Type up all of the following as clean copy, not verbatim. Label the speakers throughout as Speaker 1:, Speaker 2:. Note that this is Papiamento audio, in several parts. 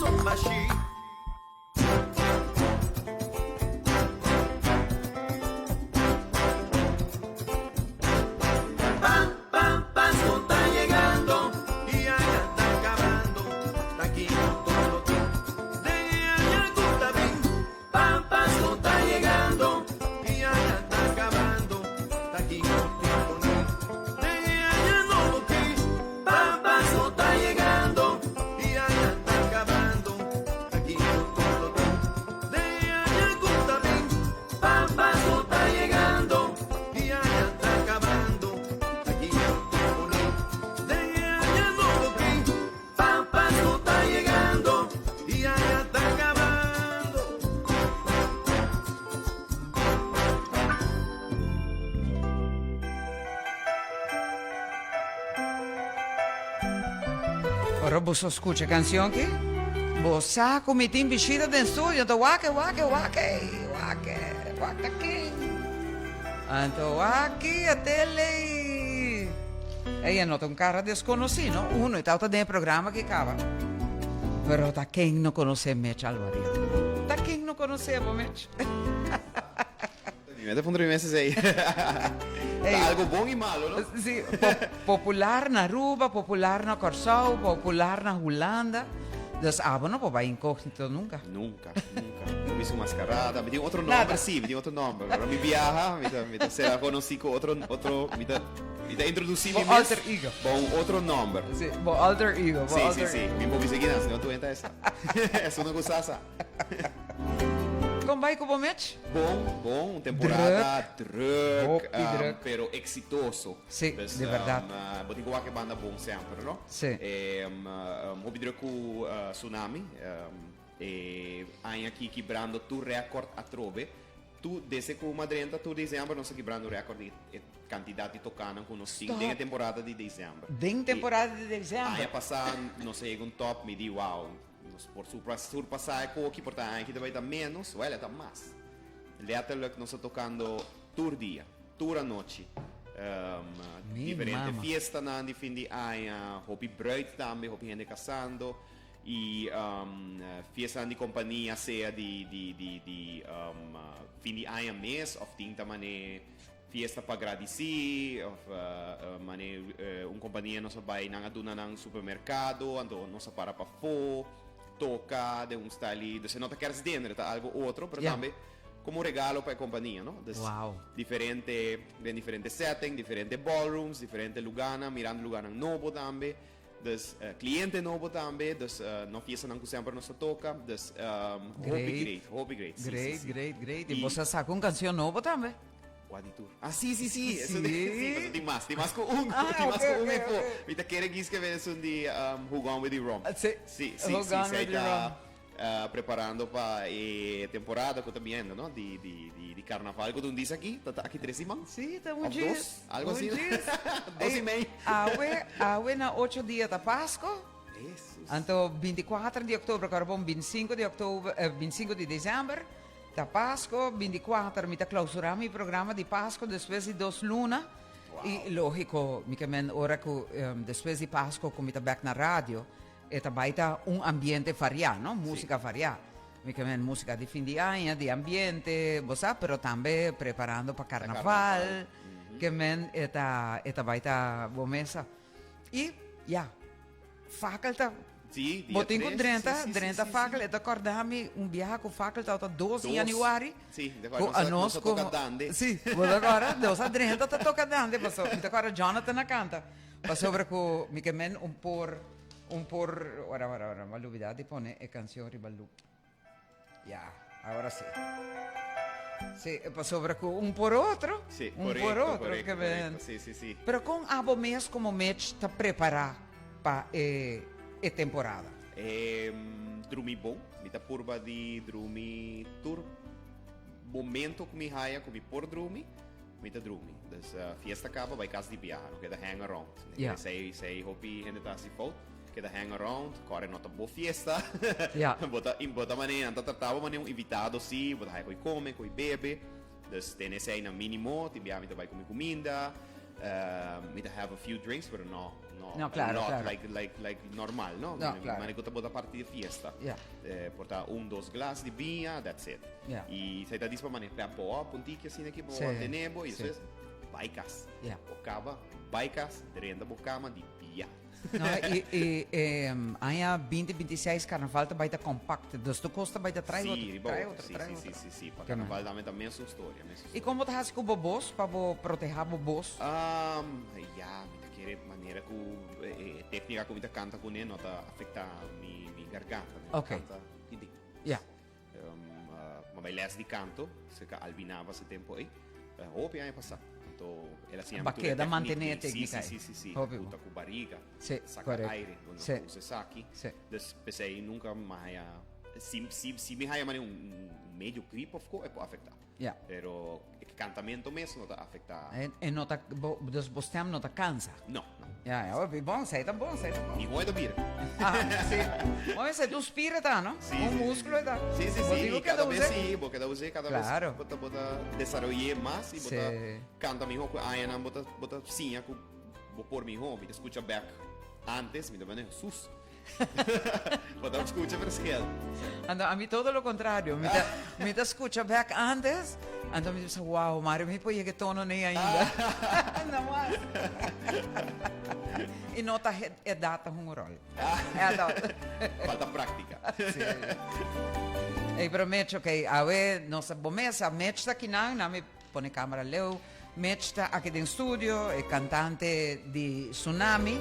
Speaker 1: kurason bashí. Pan, pan, Pasco ta yegando y aña ta cabando, ta kiko tur lo tin den e aña cu ta bin. Pan, Pasco ta yegando y aña ta cabando, ta kiko tin poni den e aña nobo ki. Pan, Pasco ta yegando y aña ta cabando, ta kiko tur lo tin den e aña cu ta bin. Pan, Pasco ta yegando y aña ta cabando, ta kiko tin poni den e aña nobo ki. Pan, Pasco ta yegando y aña ta cabando.
Speaker 2: Ora boso scucha e cancion aki, bo sa cu mi tin bishita den studio, anto wak e, wak e, wak e, wak e, wak ta ken. Anto wak-i a tele i ey a nota un cara desconoci, no? Uno e tabata den e programa aki caba. Pero ta ken no conoce Mitch Alvarino? Ta ken no conoce bo, Mitch?
Speaker 3: Mi mete puntra mi mes esey. Ta algo bon y malo, no?
Speaker 2: Sí, popular na Aruba, popular na Kòrsou, popular na Hulanda. Dus abo no por bai incognito nunca.
Speaker 3: Nunca, nunca. Mi bisti un mascarada, mi tin otro nomber, sí, mi tin otro nomber. Ora mi biaha, mi ta, mi ta sera conoci cu otro, otro, mi ta, mi ta introduci mi
Speaker 2: Bo
Speaker 3: mes
Speaker 2: alter ego.
Speaker 3: bo un otro nomber.
Speaker 2: Sí, bo alter ego, bo
Speaker 3: Sí, sí,
Speaker 2: alter
Speaker 3: sí.
Speaker 2: ego.
Speaker 3: Mi por bisa kinan, si no tu hende ta esa. Esun no gusta sa.
Speaker 2: Kon bai ku bo Mitch?
Speaker 3: Bon, bon, un temporada druk,
Speaker 2: Hopi druk.
Speaker 3: pero exitoso.
Speaker 2: Sí,
Speaker 3: Dus,
Speaker 2: di berdad.
Speaker 3: Bo tin ku wak e banda bon semper, no?
Speaker 2: Sí.
Speaker 3: Hopi druk ku Tsunami. E aña aki kibrando tur record atrobe. Tur, desde ku Madrenta tur december nos a kibrando record di e kantidat di tokanan ku nos tin den e temporada di december.
Speaker 2: Den temporada di december?
Speaker 3: Aña pasá nos a yega un top, mi di wow. Nos por surpasá e koki, por ta aña aki ta bai ta ménos, wèl e ta mas. Letterlijk nos ta tokando tur dia, tur anochi.
Speaker 2: Mi
Speaker 3: Diferente
Speaker 2: mama.
Speaker 3: fiestanan di fin di aña, hopi bruid tambe, hopi hende kasando i fiestanan di kompania sea di di di di fin di aña mes òf tin ta man'é Fiesta pa gradisí of mane un kompania nos a bai nan a duna nan supermerkado anto nos a para pafó toka den un style i dus e no ta kerstdiner e ta algo otro pero tambe komo un regalo pa e kompania no dus diferente den diferente setting diferente ballrooms diferente lugánan mirando lugánan nobo tambe dus kliente nobo tambe dus no fiestanan ku semper nos ta toka dus hopi great hopi great si si si.
Speaker 2: Great great great i boso a saka un kanshon nobo tambe.
Speaker 3: Kua di tur? Ah, sí, sí, sí. Eso di, sí, pasobra tin mas. Tin mas ku un.
Speaker 2: Ah,
Speaker 3: Tin mas
Speaker 2: oké,
Speaker 3: ku un
Speaker 2: oké,
Speaker 3: info.
Speaker 2: oké.
Speaker 3: Mi ta kere giske bene esun di um, Who Gone With The Rum.
Speaker 2: Sí.
Speaker 3: Sí, sí,
Speaker 2: Who
Speaker 3: sí.
Speaker 2: Gone
Speaker 3: Zij
Speaker 2: With The
Speaker 3: ta
Speaker 2: Rum.
Speaker 3: preparando pa e temporada ku ta biniendo, no? Di, di, di, di karnaval ku ta un dis aki. Ta ta aki tres siman?
Speaker 2: Sí, ta un
Speaker 3: Of
Speaker 2: djis.
Speaker 3: dos? Algo
Speaker 2: Un
Speaker 3: asina.
Speaker 2: djis.
Speaker 3: Dos
Speaker 2: Ey,
Speaker 3: i mei.
Speaker 2: Awe, awe na ocho dia ta Pasko.
Speaker 3: Hesus.
Speaker 2: Anto 24 di oktober, kòrda bon, 25 di oktober, 25 di desèmber. Ta Pasco, 24 mi ta clausura mi programa di Pasco despues di dos luna. Y logico, mi ke men ora cu despues di Pasco cu mi ta bek na radio, e ta bay ta un ambiente varia, no? Musica varia. Mi ke men musica di fin di aña, di ambiente, bo sa, pero tambe preparando pa carnaval. Ke men e ta, e ta bay ta bo mesa. Y ya. Fakel ta.
Speaker 3: Sí, dia
Speaker 2: Bo tin ku
Speaker 3: tres,
Speaker 2: drenta,
Speaker 3: sí, sí, sí,
Speaker 2: drenta
Speaker 3: sí,
Speaker 2: fakel.
Speaker 3: sí.
Speaker 2: E ta kòrda mi un biaha ku fakel tabata dos di
Speaker 3: Dos.
Speaker 2: yanüari.
Speaker 3: Sí, de
Speaker 2: Ku
Speaker 3: acuerdo, nos a,
Speaker 2: anos
Speaker 3: nos a toka
Speaker 2: komo
Speaker 3: dande.
Speaker 2: Sí, bo ta kòrda? Nos a drenta ta toka dande paso mi ta kòrda Jonathan a kanta pasobra ku mi ke men un por un por ora ora ora mi a lubida di pone e kanshon riba loop. Ya, ahora sí. Sí, pasobra ku un por otro.
Speaker 3: Sí,
Speaker 2: un por
Speaker 3: correcto,
Speaker 2: otro
Speaker 3: correcto,
Speaker 2: ke men.
Speaker 3: correcto. Sí, sí, sí.
Speaker 2: Pero kon abo mes komo Mitch ta prepará pa e e temporada?
Speaker 3: Drumi bon. Mi ta purba di drumi tur momento ku mi haya ku mi por drumi, mi ta drumi. Dus fiesta kaba bai kas di biaha, no keda hang around.
Speaker 2: Ja.
Speaker 3: Esei, esei hopi hende ta hasi fout. Keda hang around, kòre no ta bo fiesta.
Speaker 2: Ja.
Speaker 3: Bo ta, bo ta manera, nan ta trata bo manera un invitado si, bo ta haya koi kome, koi bebe. Dus tene esei na minimo, tin biaha mi ta bai ku mi kuminda. Mi ta have a few drinks, pero no, no,
Speaker 2: No, claro,
Speaker 3: a lot,
Speaker 2: claro.
Speaker 3: like, like, like normal, no?
Speaker 2: No, claro.
Speaker 3: Mane ku ta bota parti di fiesta.
Speaker 2: Yeah.
Speaker 3: Por ta un, dos glas di biña, that's it.
Speaker 2: Yeah.
Speaker 3: I sa ta dis pa mane pep bo op un tiki asina aki, bo
Speaker 2: Sí,
Speaker 3: mantene bo, i
Speaker 2: sí.
Speaker 3: despues bai kas.
Speaker 2: Yeah.
Speaker 3: Bo kaba, bai kas, drenta bo kama di bia.
Speaker 2: No, i, i, em, aña 2026 carnaval ta bai ta compact. Dus tur cos ta bai ta trai
Speaker 3: Sí,
Speaker 2: otro,
Speaker 3: riba
Speaker 2: trai
Speaker 3: otro.
Speaker 2: otro,
Speaker 3: Sí,
Speaker 2: trai
Speaker 3: sí,
Speaker 2: otro.
Speaker 3: sí, sí, sí. Pa
Speaker 2: Ke man.
Speaker 3: carnaval tambe ta mesun storia, mesun
Speaker 2: I
Speaker 3: storia.
Speaker 2: con bo ta haci cu bo bos pa bo proteha bo bos?
Speaker 3: Um, ya, mi ta kere manera cu e, e tecnica cu mi ta canta cune no ta afecta mi, mi garganta. Mi ta
Speaker 2: Ok.
Speaker 3: canta di di.
Speaker 2: Ja.
Speaker 3: Um, uh, m'a bai les di canto, cerca Albi Navas e tempo ei. Uh, hopi aña pasá. Anto, el a siña mi
Speaker 2: Pa
Speaker 3: tur e
Speaker 2: keda
Speaker 3: techniek
Speaker 2: mantené e
Speaker 3: di- sí,
Speaker 2: técnica
Speaker 3: sí,
Speaker 2: ei.
Speaker 3: sí, sí, sí.
Speaker 2: Hopi bon.
Speaker 3: Puta cu bariga,
Speaker 2: Sí,
Speaker 3: saca
Speaker 2: correcto.
Speaker 3: aire, bueno,
Speaker 2: Sí.
Speaker 3: usa esaki.
Speaker 2: Sí.
Speaker 3: Dus p'esei nunca m'a haya, si, si, si mi haya mane un, un medio grip of co, e por afecta.
Speaker 2: Ja.
Speaker 3: Pero e cantamento mes no ta afecta.
Speaker 2: E, e no ta, bo, dus bo stem no ta cansa.
Speaker 3: No, no.
Speaker 2: Ja, ja, hopi bon, sei ta bon, sei ta bon.
Speaker 3: Mi hoy ta bira.
Speaker 2: Ah, sí. Mooi, sei tu spieren ta, no?
Speaker 3: Sí,
Speaker 2: Un
Speaker 3: sí,
Speaker 2: músculo
Speaker 3: sí.
Speaker 2: ta.
Speaker 3: Sí, sí,
Speaker 2: Bo
Speaker 3: sí.
Speaker 2: digo
Speaker 3: Y cada
Speaker 2: que
Speaker 3: vez
Speaker 2: use.
Speaker 3: sí, bo cada vez, cada
Speaker 2: Claro.
Speaker 3: vez bo ta, bo ta desaroyé mas y bo ta
Speaker 2: Sí.
Speaker 3: canta miho cu añanan bo ta, bo ta siña cu bo por miho. Mi ta scucha back antes, mi ta bende Jesus. Bo ta scucha verschil.
Speaker 2: Anto a mi todo lo contrario. Mi ta, mi ta scucha back antes, anto mi ta bisa, wow, Mario, mi por yega e tono nei ainda. No mas. Y no ta edad ta hunga rol. Edad.
Speaker 3: Falta práctica.
Speaker 2: Sí. Ey, pero Mitch, ok, awe nos bo mesa, Mitch ta kinan, na mi Pone camera leu. Mitch ta aki den studio, e cantante di Tsunami.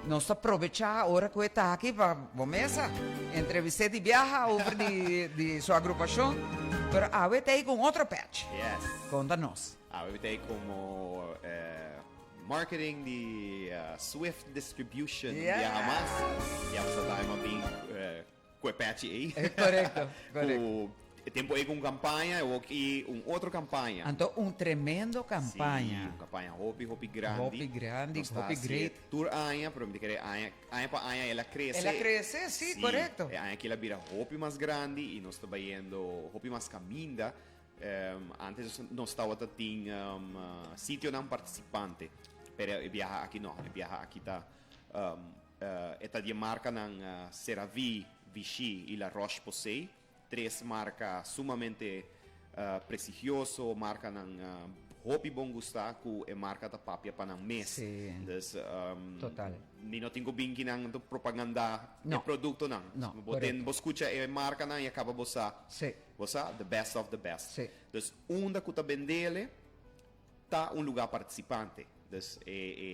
Speaker 2: Nos ta probecha ora cu e ta aki pa bo mesa entrevist'é di biaha over di di su agrupacion. Pero awe ta ei cu un otro patch.
Speaker 3: Yes.
Speaker 2: Conta nos.
Speaker 3: Awe ta ei como marketing di Swift Distribution un biaha mas.
Speaker 2: Yes!
Speaker 3: Ya bo sa ta a bin Cu e pechi ei.
Speaker 2: Correcto, correcto.
Speaker 3: Cu e tempo ei cu un campaña, e wok i un otro campaña.
Speaker 2: Anto un tremendo campaña.
Speaker 3: Si, un campaña hopi, hopi grandi.
Speaker 2: Hopi grandi,
Speaker 3: Nos ta
Speaker 2: hopi
Speaker 3: hacié
Speaker 2: great.
Speaker 3: Tur aña, pero mi ta kere aña, aña pa aña el a crece.
Speaker 2: El a crece, si, correcto.
Speaker 3: E aña aki el a bira hopi mas grandi y nos ta bayendo hopi mas caminda. Antes nos tabata tin sitionan participante, pero e biaha aki no, e biaha aki ta E ta di e markanan CeraVe, Vichy i La Roche-Posay, tres marka sumamente prestigioso, markanan hopi bon gustá ku e marka ta papia pa nan mes.
Speaker 2: Sí.
Speaker 3: Dus
Speaker 2: Total.
Speaker 3: mi no tin ku bin kinan ta propagandá e
Speaker 2: No.
Speaker 3: produktonan.
Speaker 2: No,
Speaker 3: Bo ten
Speaker 2: korekto.
Speaker 3: bo skucha e markanan i a kaba bo sa.
Speaker 2: Sí.
Speaker 3: Bo sa, the best of the best.
Speaker 2: Sí.
Speaker 3: Dus unda ku ta bendele Ta un lugar participante. Dus e e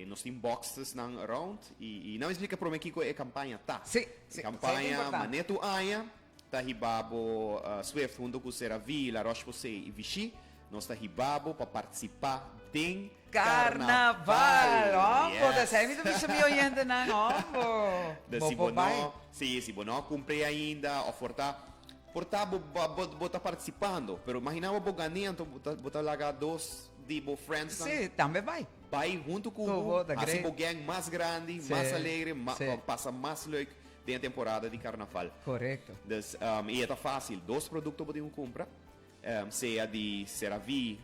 Speaker 3: e nos tin boxesnan around y y nan mi splica prome kico e campaña ta.
Speaker 2: Sí,
Speaker 3: E
Speaker 2: sí, sí,
Speaker 3: campaña
Speaker 2: importante.
Speaker 3: Mane Tu Aña ta hiba bo Swift hunto cu CeraVe, La Roche-Posay y Vichy. Nos ta hiba bo pa participa den
Speaker 2: Carnaval!
Speaker 3: Carnaval!
Speaker 2: Hombo,
Speaker 3: Yes!
Speaker 2: ta esei mi ta bisa mi oyentenan, hombo.
Speaker 3: Dus
Speaker 2: Bo
Speaker 3: si
Speaker 2: por
Speaker 3: bo
Speaker 2: bai.
Speaker 3: no, sí, si bo no a cumpli ainda of por ta Por ta bo bo bo ta participando, pero imagina bo bo gane anto bo ta bo ta laga dos di bo friendsnan.
Speaker 2: Sí, tambe bai.
Speaker 3: Bai hunto cu
Speaker 2: Cu
Speaker 3: bo,
Speaker 2: bo, ta
Speaker 3: haci
Speaker 2: great.
Speaker 3: bo gang mas grandi,
Speaker 2: Sí,
Speaker 3: mas alegre, ma
Speaker 2: sí.
Speaker 3: pasa mas leuk den e temporada di carnaval.
Speaker 2: Correcto.
Speaker 3: Dus, y e ta facil, dos producto bo tin cu cumpra, sea di CeraVe,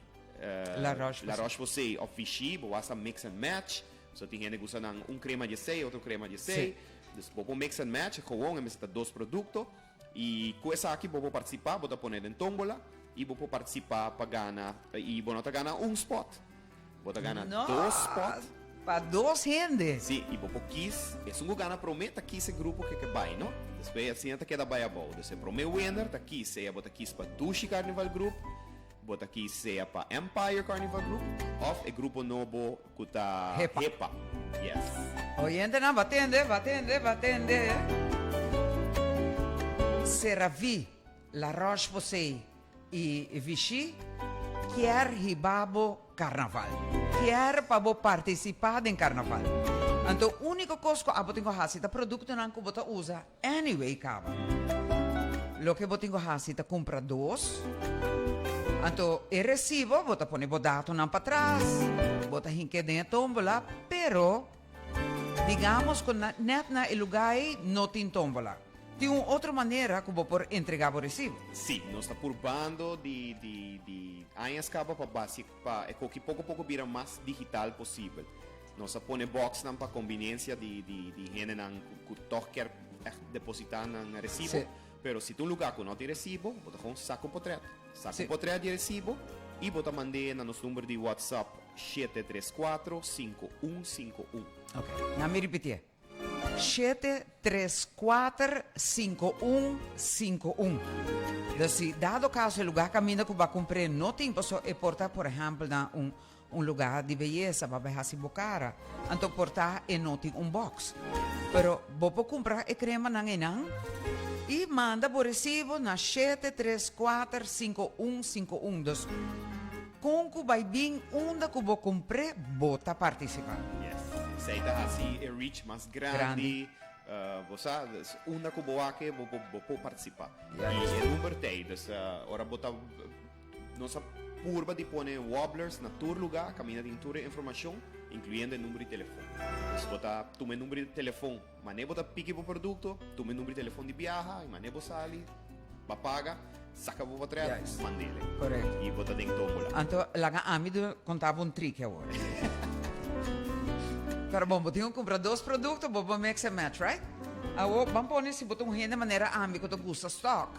Speaker 2: La Roche-Posay.
Speaker 3: La Roche-Posay of Vichy, bo wasa mix and match. So tin hende gusta nan un crema di esey, otro crema di esey.
Speaker 2: Sí.
Speaker 3: Dus bo por mix and match, gewoon e mester ta dos producto. I ku esaki bo por partisipá, bo ta pone den tómbola i bo por partisipá pa gana, i bo no ta gana un spòt, bo ta gana
Speaker 2: No,
Speaker 3: dos spòt.
Speaker 2: pa dos hende.
Speaker 3: Sí, i bo por kis, esun ku gana promé ta kis e grupo ke ke bai, no? Despues asina ta keda bai abou. Dus e promé winner ta kis, sea bo ta kis pa Dushi Carnival Group, bo ta kis sea pa Empire Carnival Group òf e grupo nobo Ku ta
Speaker 2: Hepa.
Speaker 3: Hepa. Yes.
Speaker 2: Oyentenan ba tende, ba tende, ba tende. CeraVe, La Roche-Posay y Vichy kier hiba bo carnaval. Kier pa bo participa den carnaval. Anto unico cos cu abo tin cu haci ta productonan cu bo ta usa Anyway caba. Loke bo tin cu haci ta cumpra dos. Anto e recibo bo ta pone bo datonan patras, bo ta hinke den e tombola, pero digamos cu net na e lugar ey no tin tombola. Tin un otro manera ku bo por entregá bo resibo.
Speaker 3: Sí, nos ta purbando di di di añas kaba pa basi pa e koki poko poko bira mas digital posibel. Nos a pone boxnan pa kombinencia di di di hendenan ku ku tòg kier ègt depositá nan resibo.
Speaker 2: Sí.
Speaker 3: Pero si ta un lugá ku no tin resibo, bo ta gewoon saka un potrèt. Saka
Speaker 2: Sí.
Speaker 3: un potrèt di e resibo i bo ta mand'é na nos number di WhatsApp 734 5151.
Speaker 2: Ok, nan mi ripitié. 734 5151. Dus si dado caso e lugar caminda cu ba cumpr'é no tin, paso e por ta por ehempel na un un lugar di beyesa pa bay haci bo cara, anto por ta e no tin un box. Pero bo por cumpra e cremanan eynan y manda bo recibo na 734 5151. Dus con cu bay bin unda cu bo cumpr'é bo ta participa.
Speaker 3: Yes. Esey ta haci e reach mas grandi.
Speaker 2: Grandi.
Speaker 3: Bo sa, dus unda cu bo wak bo bo por participa.
Speaker 2: Ja,
Speaker 3: Y
Speaker 2: dus.
Speaker 3: e number t'ey, dus ora bo ta, nos a purba di pone wobblers na tur lugar, caminda tin tur e informacion, incluyendo e number di telefon. Dus bo ta tuma e number di telefon, mane bo ta piki bo producto, tuma e number di telefon di biaha, y mane bo sali, ba paga, saca bo portret, mandele.
Speaker 2: Correcto.
Speaker 3: Y bo ta den tómbola.
Speaker 2: Anto, laga ami di conta bo un trick awor. Pero bon, bo tin cu cumpra dos producto, bo por mix and match, right? Awor, ban pone si bo ta un hende manera ami cu ta gusta stock.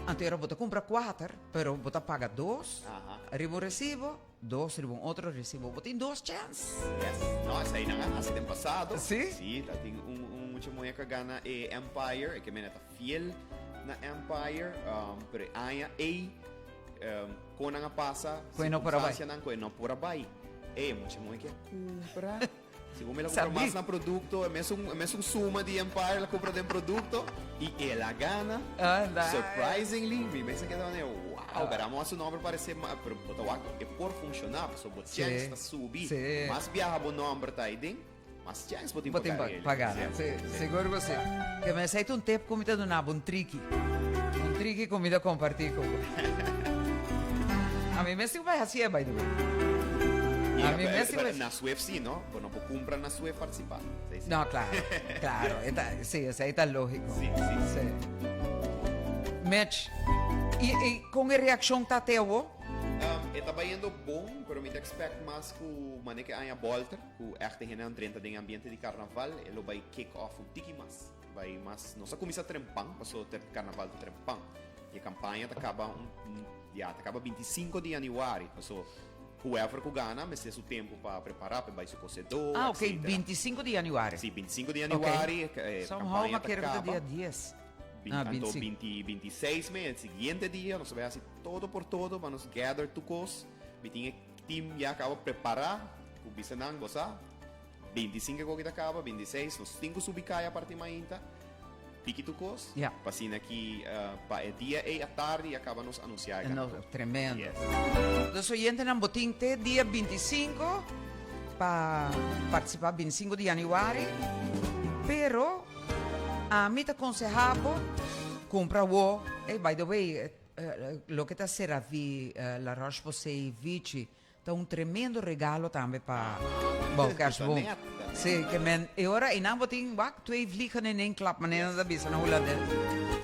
Speaker 2: Anto era bo ta cumpra cuater, pero bo ta paga dos riba un recibo, dos riba un otro recibo. Bo tin dos chance.
Speaker 3: Yes. No, esei nan a hasi den pasado.
Speaker 2: Sí?
Speaker 3: Sí, ta tin un, un mucha mujer que gana e Empire, e ke mene ta fiel na Empire, pero e aña ei, kon nan a pasa,
Speaker 2: Ku e no por a bai.
Speaker 3: circunstancianan ku e no por a bai. E mucha mujer ke a cumpra. Segun mi la cumpra
Speaker 2: Sabí.
Speaker 3: mas na producto, e mesun, e mesun suma di Empire la cumpra den producto y el a gana.
Speaker 2: Anda.
Speaker 3: Surprisingly, mi mes a keda manera, wow, pero amo a su nomber parece ma, pero bo ta wak, e por funciona, pasobra bo
Speaker 2: Sí,
Speaker 3: chance ta subi.
Speaker 2: sí.
Speaker 3: Mas biaha bo nomber ta ahí den, mas chance bo tin
Speaker 2: Bo
Speaker 3: pa
Speaker 2: tin pa
Speaker 3: gana.
Speaker 2: pa gana,
Speaker 3: Sí,
Speaker 2: sí,
Speaker 3: sí.
Speaker 2: sigur ku sí. Ke mi esei ta un tip ku mi ta duna bo, un triki. Un triki ku mi ta kompartí ku bo. A mi mes tin ku bai hasié, by the way.
Speaker 3: Yeah,
Speaker 2: A mi mes tin ku bai.
Speaker 3: Na Swift sí, no? Bo no por kumpra na Swift partisipá. Sí, sí.
Speaker 2: No, klaro, klaro. E ta, sí, esei ta lógiko.
Speaker 3: Sí, sí.
Speaker 2: Sí. Mitch, i, i kon e reakshon ta te awo?
Speaker 3: E ta bayendo bon, pero mi ta expect mas ku mane ke aña bolter, ku ègt e hendenan drenta den e ambiente di karnaval, e lo bai kick off un tiki mas. Bai mas, nos a kuminsá trempan, paso ter karnaval ta trempan. I e kampaña ta kaba un, ya, ta kaba 25 di yanüari, paso whoever ku gana mester su tempu pa prepará, pa e bai su kosedó,
Speaker 2: Ah, ok,
Speaker 3: etcetera.
Speaker 2: 25 di yanüari.
Speaker 3: Sí, 25 di yanüari, e
Speaker 2: Somehow
Speaker 3: kampaña
Speaker 2: m'a
Speaker 3: ta
Speaker 2: kere ku ta
Speaker 3: kaba.
Speaker 2: dia 10. Ah,
Speaker 3: Anto
Speaker 2: 25.
Speaker 3: 20, 26 mei, e siguiente dia, nos ta bai hasi todo por todo pa nos gather tur kos. Mi tin e team ya kaba prepará, ku bisa nan, bo sa, 25 koki ta kaba, 26 nos tin ku subi kaya parti mainta, piki tur kos,
Speaker 2: Ja.
Speaker 3: pa asina ki pa e dia ei atardi ya kaba nos anunsiá e
Speaker 2: No,
Speaker 3: ganador.
Speaker 2: tremendo.
Speaker 3: Yes.
Speaker 2: Dus oyentenan bo tin te dia 25 pa partisipá, 25 di yanüari, pero ami ta konsehá bo kumpra awo. Ey, by the way, loke ta CeraVe, La Roche-Posay, Vichy, Ta un tremendo regalo tambe pa bo kerstboom. Sí, ke men e ora einan bo tin wak twee vliegen in één klap, manera nan ta bisa na hulandes.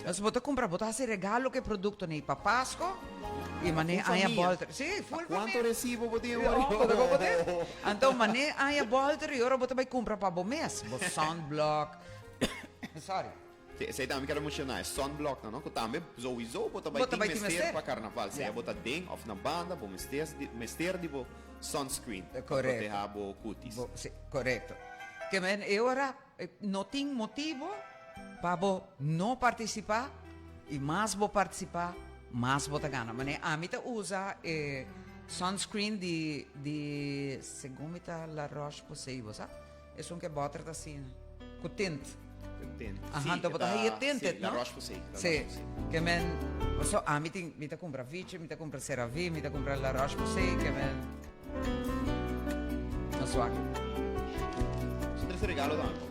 Speaker 2: Dus bo ta kumpra, bo ta hasi regalo ku e produktonan ei pa Pasko i manera aña bòlter. Sí, ful
Speaker 3: Pa kuantu
Speaker 2: famia.
Speaker 3: resibo bo tin
Speaker 2: Oh,
Speaker 3: awor?
Speaker 2: bo ta komo tin. Anto manera aña bòlter i ora bo ta bai kumpra pa bo mes, bo sunblock, sorry.
Speaker 3: Sí, esei tambe mi ker a mencioná, e sunblocknan, no? Ku tambe souiso bo ta bai
Speaker 2: Bo ta
Speaker 3: tin
Speaker 2: bai tin
Speaker 3: mester
Speaker 2: mester.
Speaker 3: pa karnaval. Sea
Speaker 2: Ja.
Speaker 3: bo ta den òf na banda, bo mester di mester di bo sunscreen pa
Speaker 2: Korekto.
Speaker 3: protehá bo kutis.
Speaker 2: Bo, sí, korekto. Ke men e ora no tin motibo pa bo no partisipá i mas bo partisipá, mas bo ta gana. Manera ami ta usa e sunscreen di di segun mi ta La Roche-Posay, bo sa? Esun ke boter ta asina, ku tint.
Speaker 3: Ku tint.
Speaker 2: Aha, anto bo ta haye tinted,
Speaker 3: no?
Speaker 2: no?
Speaker 3: La Roche-Posay. La
Speaker 2: Sí.
Speaker 3: Roche-Posay.
Speaker 2: Ke men, so ami tin, mi ta kumpra Vichy, mi ta kumpra CeraVe, mi ta kumpra La Roche-Posay, ke men, no swak.
Speaker 3: Su tres regalo tambe.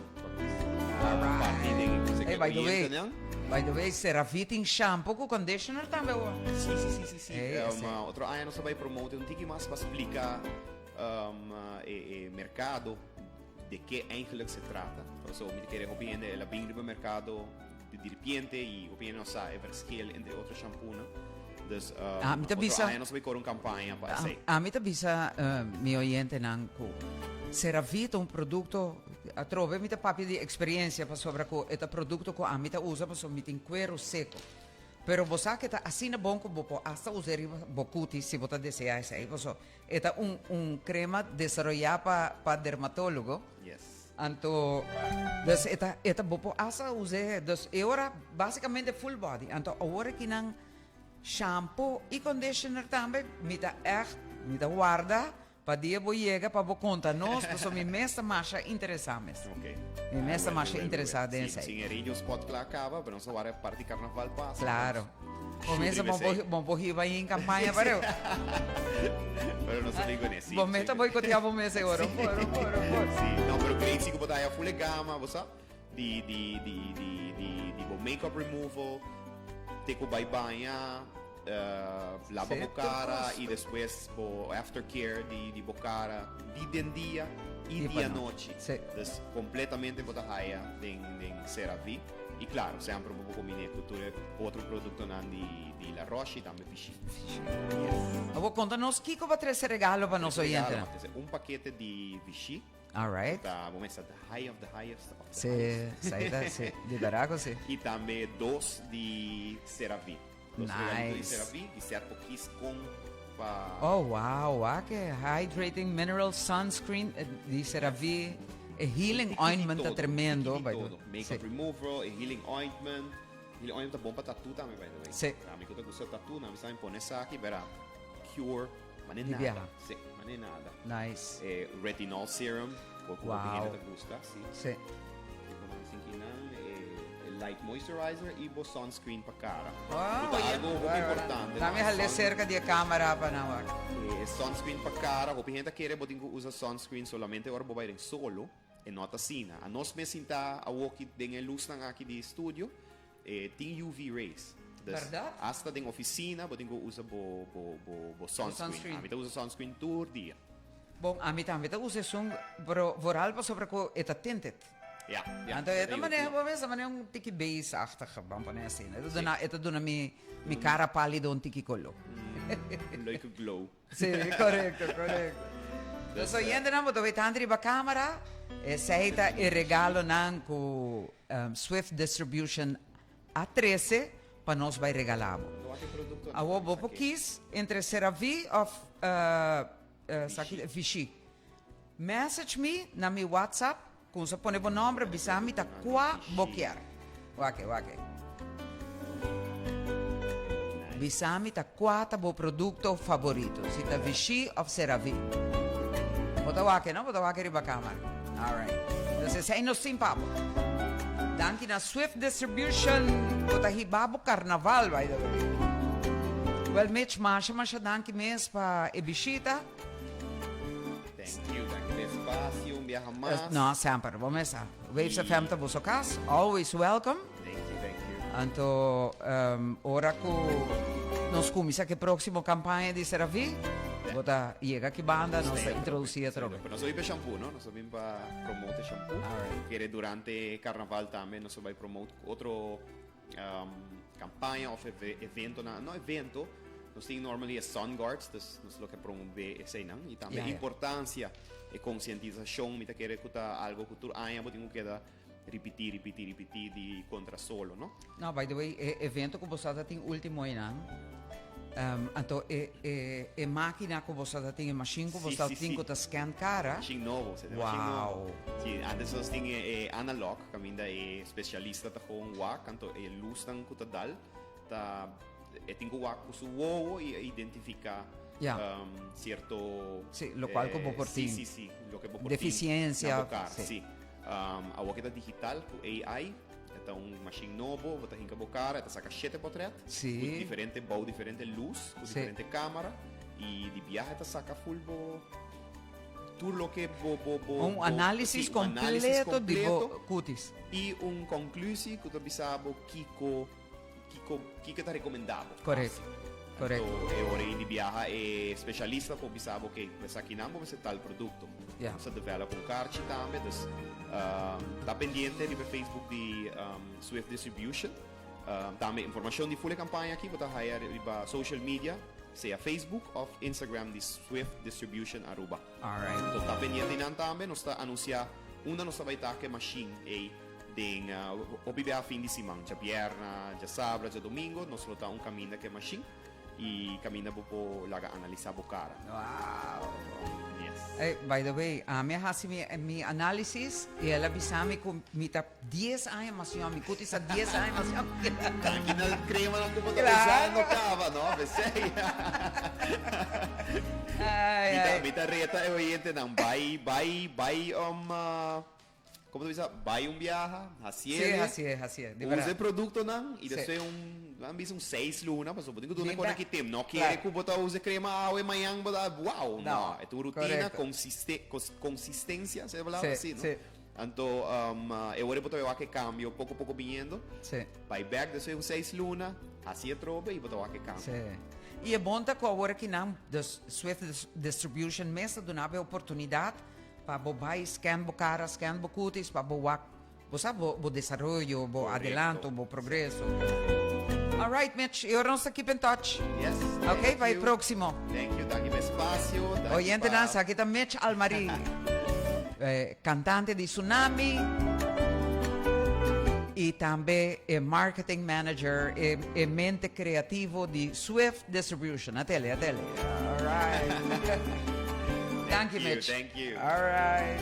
Speaker 2: Alright.
Speaker 3: Parti den,
Speaker 2: Hey, by the way,
Speaker 3: oyente,
Speaker 2: by the way, CeraVe tin shampoo ku conditioner tambe awor.
Speaker 3: Sí, sí, sí, sí, sí.
Speaker 2: Hey, ese.
Speaker 3: Otro aña nos ta bai promote un tiki mas pa splika E e mercado de ke eigenlijk se trata. So mi ta kere hopi hende el a bin riba mercado. di ripiente y hopi hende no sa e verschil entre otro shampoo nan. Dus
Speaker 2: Ah, mi ta
Speaker 3: otro
Speaker 2: bisa-
Speaker 3: aña nos ta bay core un campaña pa esey.
Speaker 2: Ami ta bisa mi oyentenan cu CeraVe ta un producto, atrobe mi ta papia di experiencia pasobra cu e ta producto cu ami ta usa pasobra mi tin cuero seco. Pero bo sa cu e ta asina bon cu bo por hasta usa riba bo cutis si bo ta desea esey pasobra e ta un un crema desaroya pa pa dermatologo.
Speaker 3: Yes.
Speaker 2: Anto, dus e ta e ta bo por hasta us'e, dus e ora basicamente full body. Anto awor aki nan Shampoo y conditioner tambe mi ta echt mi ta warda pa dia bo yega pa bo conta nos pasobra mi mes ta masha interesa mes.
Speaker 3: Ok.
Speaker 2: Mi mes ta masha interesa den
Speaker 3: Si,
Speaker 2: esey.
Speaker 3: sin e radio spot kla caba, pero nos ta warda e parti carnaval pasa.
Speaker 2: Claro. Bo
Speaker 3: Shoot
Speaker 2: mes
Speaker 3: riba
Speaker 2: bo
Speaker 3: esey.
Speaker 2: bo por hiba ahi en campaña pareu.
Speaker 3: Pero nos ta bin con e, si.
Speaker 2: Bo mes ta boicotea bo mes e ora. Un por, un por, un por.
Speaker 3: Si, no, pero great si cu bo ta haya full e gama, bo sa. Di di di di di di bo makeup removal te ku bai baña laba bo kara i despues bo aftercare di di bo kara di den dia i di anochi. Dus kompletamente bo ta haya den den CeraVe i klaro semper bo por kombin'é ku tur e otro produktonan di di La Roche i tambe Vichy.
Speaker 2: Yes. Awor konta nos kiko bo a trese regalo pa nos oyentenan.
Speaker 3: Bo a trese un pakete di Vichy.
Speaker 2: All right.
Speaker 3: Ta bo mester the high of the highest of the
Speaker 2: Sí,
Speaker 3: highest.
Speaker 2: sa ta, sí. Di berdad cu sí.
Speaker 3: Y tambe dos di CeraVe. Dos regalito di
Speaker 2: Nice.
Speaker 3: CeraVe, di set por kies con pa...
Speaker 2: Oh, wow, wak e hydrating mineral sunscreen eh, di CeraVe. E healing
Speaker 3: Tiki di
Speaker 2: ointment ta
Speaker 3: todo,
Speaker 2: tremendo,
Speaker 3: tiki di
Speaker 2: by the
Speaker 3: todo.
Speaker 2: way.
Speaker 3: Makeup
Speaker 2: Sí.
Speaker 3: removal, e healing ointment. Healing ointment ta bon pa tattoo tambe, by the way.
Speaker 2: Sí.
Speaker 3: Ami cu ta gusta tattoo, nan mi sa mi pone esaki, bera cure Mane
Speaker 2: Di
Speaker 3: nada.
Speaker 2: biaha.
Speaker 3: Sí, mane nada.
Speaker 2: Nice.
Speaker 3: E retinol serum, ku ku
Speaker 2: Wow.
Speaker 3: hopi hende ta gusta, sí.
Speaker 2: Sí.
Speaker 3: I bo nan sinki nan e, e light moisturizer i bo sunscreen pa kara.
Speaker 2: Oh,
Speaker 3: Ku ta
Speaker 2: yeah.
Speaker 3: algo hopi importante.
Speaker 2: Dame
Speaker 3: no?
Speaker 2: hale
Speaker 3: Sun-
Speaker 2: cerca di e camera pa nan wak.
Speaker 3: E sunscreen pa kara, hopi hende ta kere bo tin ku usa sunscreen solamente ora bo bai den solo. E no ta asina. Anos mes sinta awoki den e lusnan aki di studio, E tin UV rays. Dus
Speaker 2: Berdad?
Speaker 3: hasta den oficina bo tin cu usa bo bo bo bo sunscreen.
Speaker 2: sunscreen.
Speaker 3: Ami ta usa sunscreen tur dia.
Speaker 2: Bon, ami tambe ta usa esun, pero vooral pasobra cu e ta tinted.
Speaker 3: Ja, ja.
Speaker 2: Anto e ta
Speaker 3: ta
Speaker 2: manera,
Speaker 3: útil.
Speaker 2: bo mester manera un tiki beige-achtig, ban pone asina. E ta duna, e ta duna mi, mi cara palido un tiki color.
Speaker 3: Un leuke glow.
Speaker 2: Sí, correcto, correcto. Dus oyentenan bo ta wet hand riba camera, esei ta e regalonan cu Swift Distribution a trece pa nos bai regala bo. Awor bo por kies entre CeraVe of Vichy. Message mi na mi WhatsApp Kumsa pone bo nomber, bisa mi ta kua bo kier. Wak e, wak e. Bisa mi ta kua ta bo produkto favorito, si ta Vichy of CeraVe. Bo ta wak e, no? Bo ta wak e riba kamera. Alright. Dus esei nos tin pa bo. Danki na Swift Distribution ku ta hiba bo karnaval, by the way. Well, Mitch, masha masha danki mes pa e bishita.
Speaker 3: Thank you, danki pa e espacio un biaha mas.
Speaker 2: No, semper, bo mes sa. Waves FM ta boso cas, always welcome.
Speaker 3: Thank you, thank you.
Speaker 2: Anto, ora cu nos cuminsa cu e proximo campaña di CeraVe, bo ta yega aki banda, nos ta introduci atrobe.
Speaker 3: Pero nos a bin pa shampoo, no? Nos a bin pa promote shampoo.
Speaker 2: Alright.
Speaker 3: Kere durante carnaval tambe nos a bay promote otro Campaña of eventonan, no evento, nos tin normally e sun guards, dus nos lo ke promove eseinan y tambe importancia e concientisacion, mi ta kere cu ta algo cu tur aña bo tin cu keda ripiti, ripiti, ripiti di contra solo, no?
Speaker 2: No, by the way, e evento cu bo sa ta tin ultimo einan, Anto e e e makina ku bo sa ta tin, e mashin ku bo sa ta tin ku ta scan kara.
Speaker 3: Mashin nobo, se ta mashin nobo. Si, antes nos tin e e analog, kaminda e spesialista ta gewoon wak, anto e lusnan ku ta dal ta e tin ku wak ku su wowo i identifiká sierto
Speaker 2: Si, lokual ku bo por tin.
Speaker 3: Si, si, si, loke bo por tin
Speaker 2: Defisiensia.
Speaker 3: na bo kara, si. Awor ke ta digital ku AI. E ta un mashin nobo, bo ta hinka bo kara, e ta saka shete potret.
Speaker 2: Sí.
Speaker 3: Ku diferente bou diferente lus, ku
Speaker 2: Sí.
Speaker 3: diferente kamera. I di biaha e ta saka ful bo tur loke bo bo bo
Speaker 2: Un
Speaker 3: bo-
Speaker 2: análisis
Speaker 3: sí, un análisis
Speaker 2: completo di bo
Speaker 3: completo
Speaker 2: cutis.
Speaker 3: I un konklusie ku ta bisa bo kiko kiko kiko ta rekomendá bo.
Speaker 2: Correcto.
Speaker 3: Hasi.
Speaker 2: Correcto.
Speaker 3: Anto e ora ei di biaha e spesialista por bisa bo, oké, esakinan bo mester tal produkto.
Speaker 2: Ja.
Speaker 3: Nos a develop un karchi tambe, dus. Ta pendiente riba Facebook di Swift Distribution. Tambe informacion di full e campaña aki bo ta haya riba social media, sea Facebook of Instagram di Swift Distribution Aruba.
Speaker 2: Alright.
Speaker 3: Anto ta pendiente nan tambe, nos ta anuncia unda nos ta bay ta cu e machine ey den hopi bia fin di siman, djabierna, djasabra, djadomingo, nos lo ta un caminda cu e machine. Y caminda bo por laga analisa bo cara.
Speaker 2: Wow.
Speaker 3: Yes.
Speaker 2: Ey, by the way, ami a haci mi, mi analisis y el a bisa mi cu mi ta dies aña mas yong, mi cutis ta dies aña mas yong.
Speaker 3: Danki na cremanan cu bo ta
Speaker 2: Claro.
Speaker 3: usando caba, no? P'esey.
Speaker 2: Ay,
Speaker 3: Mi ta,
Speaker 2: ay.
Speaker 3: mi ta reta e oyentenan, bai, bai, bai, um, uh, Como ta bisa, bai un biaha, haciele.
Speaker 2: Sí, hacié, hacié, di
Speaker 3: Usa
Speaker 2: verdad.
Speaker 3: e productonan y
Speaker 2: Sí.
Speaker 3: despues un, nan bisa un seis luna, pasobra bo tin cu duna
Speaker 2: Bin
Speaker 3: con
Speaker 2: back.
Speaker 3: aki tem. No kere
Speaker 2: Claro.
Speaker 3: cu bo ta usa crema awe, mañan bo ta, wow,
Speaker 2: No,
Speaker 3: no. E ta un rutina,
Speaker 2: correcto.
Speaker 3: consiste, cos, consistencia, se palabra
Speaker 2: Sí,
Speaker 3: así, no?
Speaker 2: sí.
Speaker 3: Anto, um, e ora bo ta wak e cambio poco poco biniendo.
Speaker 2: Sí.
Speaker 3: Bai back despues un seis luna, haci e trobe y bo ta wak e cambio.
Speaker 2: Sí. Y e bon ta cu awor aki nan, dus Swift Distribution mes ta duna bo e oportunidad Pa bo bai scan bo cara, scan bo cutis, pa bo wak, bo sa, bo, bo desaroyo, bo
Speaker 3: Correcto.
Speaker 2: adelanto, bo progreso. All right, Mitch, y ora nos ta keep in touch.
Speaker 3: Yes.
Speaker 2: Ok,
Speaker 3: thank
Speaker 2: pa e
Speaker 3: you.
Speaker 2: próximo.
Speaker 3: Thank you, danki pa espacio. Danki
Speaker 2: Oyentenan,
Speaker 3: pa-
Speaker 2: aki ta Mitch Almarie, eh, cantante di Tsunami y tambe e marketing manager, e, e mente creativo di Swift Distribution. Atele, atele. All right. Thank you,
Speaker 3: you,
Speaker 2: Mitch.
Speaker 3: thank you.
Speaker 2: All right.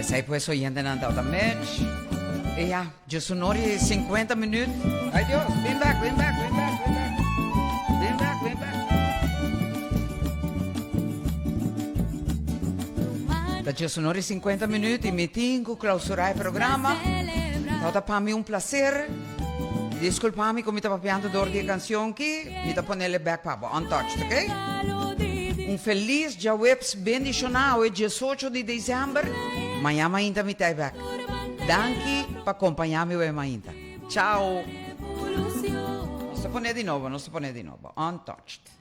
Speaker 2: Esei pues oyentenan tabata Mitch. I ya, djes un ora i 50 minuut. Ay Dios, bin bek, bin bek, bin bek, bin bek. Bin bek, bin bek. Ta djes un ora i 50 minuut i mi tin ku klausurá e programa. Tabata pa mi un placer. Disculpa mi ku mi ta papiando dor di e cancion ki, mi ta ponele bek pa bo, untouched, ok? Un feliz djaweps bendiciona awe 18 di december, maña mainta mi ta e bek. Danki pa compaña mi awe mainta. Chao! Nos ta pone di nobo, nos ta pone di nobo, untouched.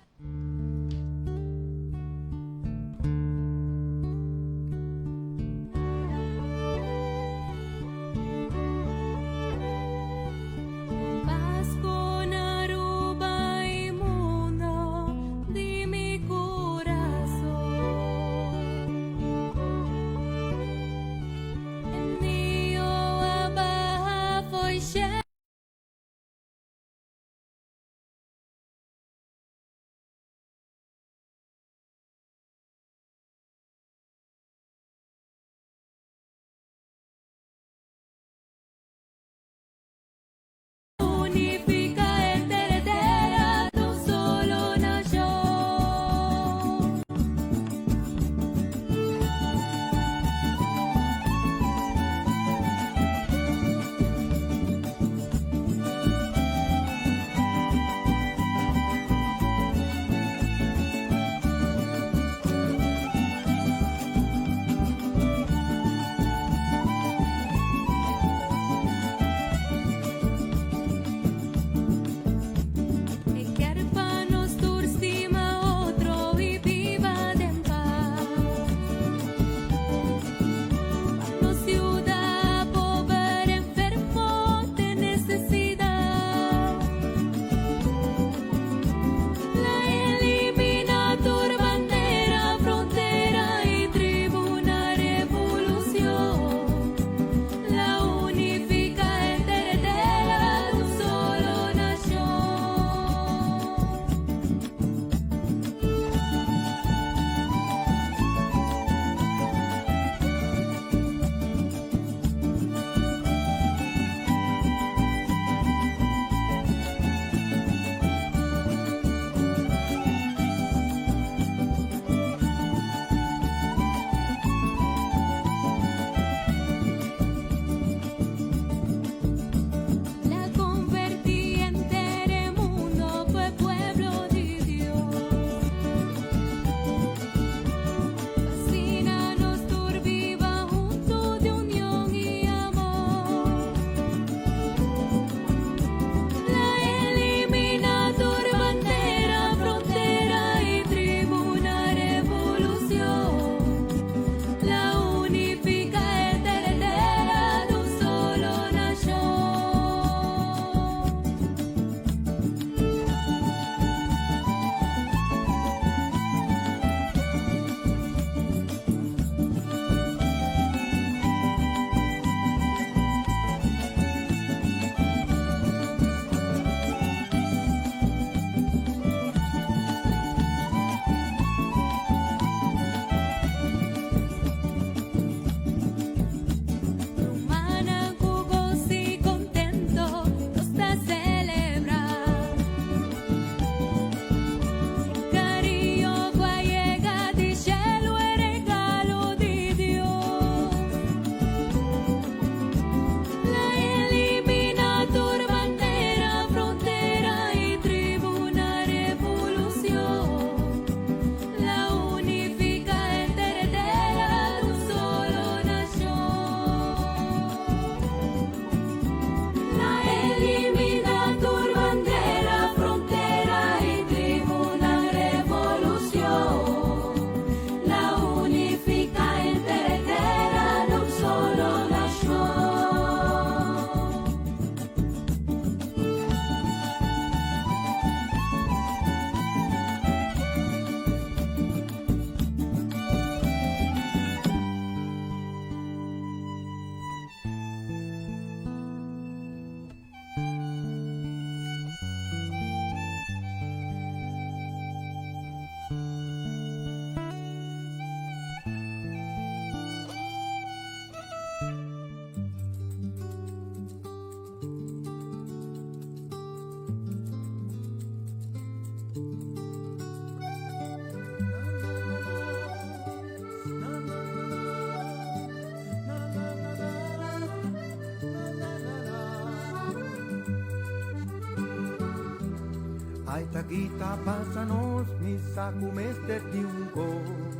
Speaker 1: Ta ki ta pasa nos, mi sa ku mester di un kos,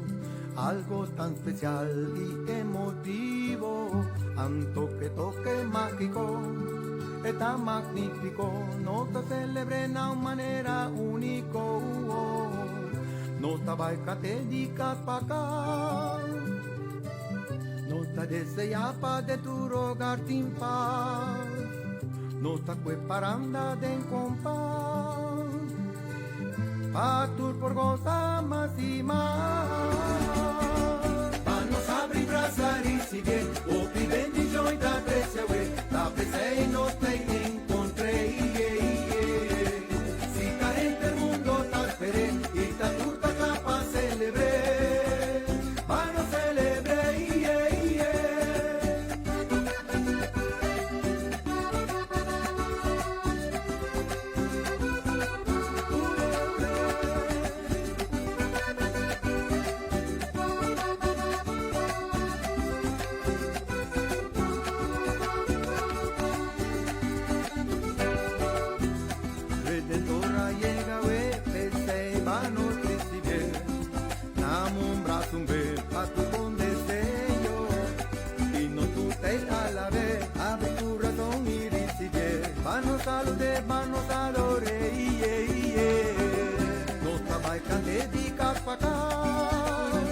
Speaker 1: algo tan spesial i emotivo, anto ke toke mágiko, e ta magnífiko, nos ta selebr'é na un manera úniko, nos ta bai kant'é di kas pa kas, nos ta deseá pa den tur hogar tin pas. Nos ta kue paranda den kompas Pa tur por gosa mas i mas. Pa nos abri brasa risibié Hopi bendishon i ta trese awe Ta p'esei nos ta enkontr'é Si ta henter mundo ta sper'é I ta tur ta kla pa selebr'é Pa nos selebr'é. Redentor a yega awe, p'esei ba nos risibié. Nam un braso un be pa tu bon deseo. I no tur ta el alab'é, abri kurason i risibié. Pa nos salud'é, pa nos ador'é, ie, ie. Nos ta bai kant'é di kas pa kas.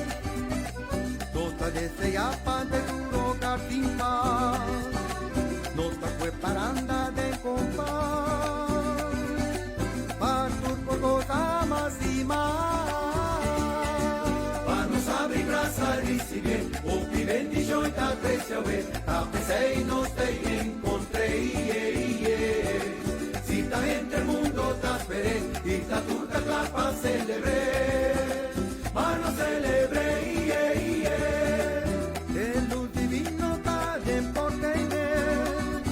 Speaker 1: Nos ta deseá pa den tur hogar tin pas. Nos ta kue paranda den kompas. Pa tur por gosa mas i mas. Pa nos abri brasa risibié hopi bendishon i ta trese awe. Ta p'esei nos ta enkontr'é, ie, ie. Si ta henter mundo ta sper'é i ta tur ta kla pa selebr'é. Pa nos selebr'é, ie, ie. E lus divino ta den porta i mes.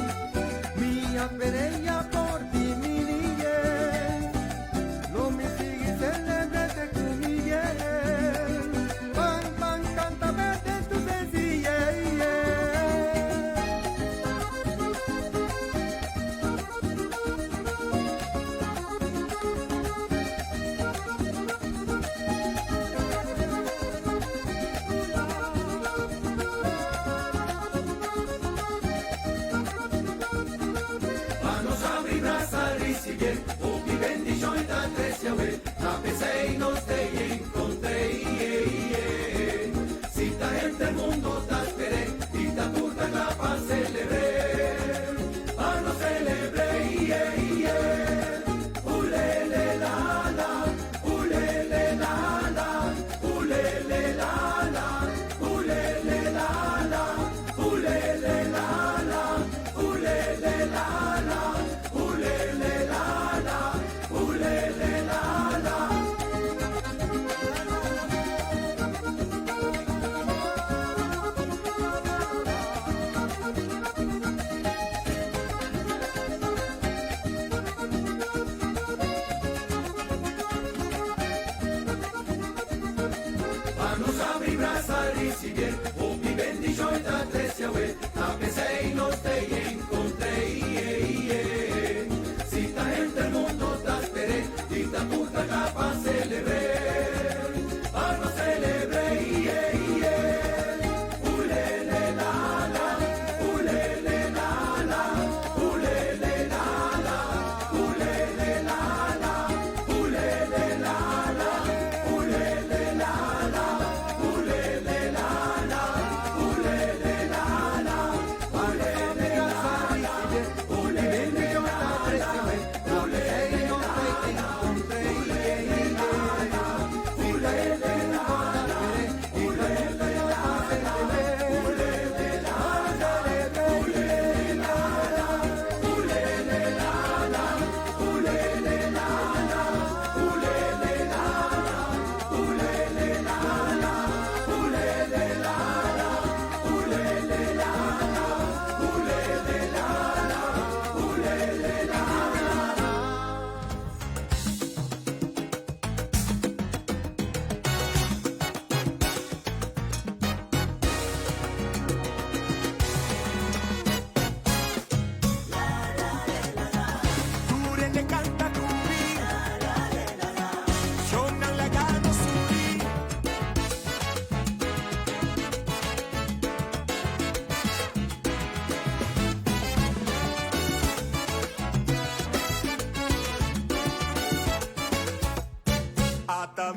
Speaker 1: Mi a sper'é ya for di mi niñez. Lo mi sigui celebr'é te cu mi biehes. Ban, ban, canta berde tu sencillez.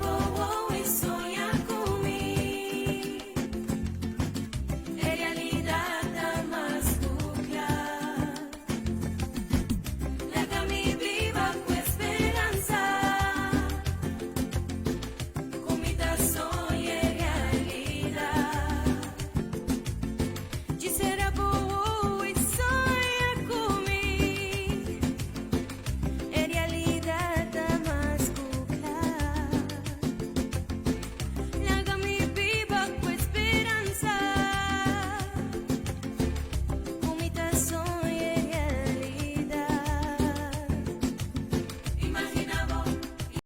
Speaker 4: Bo.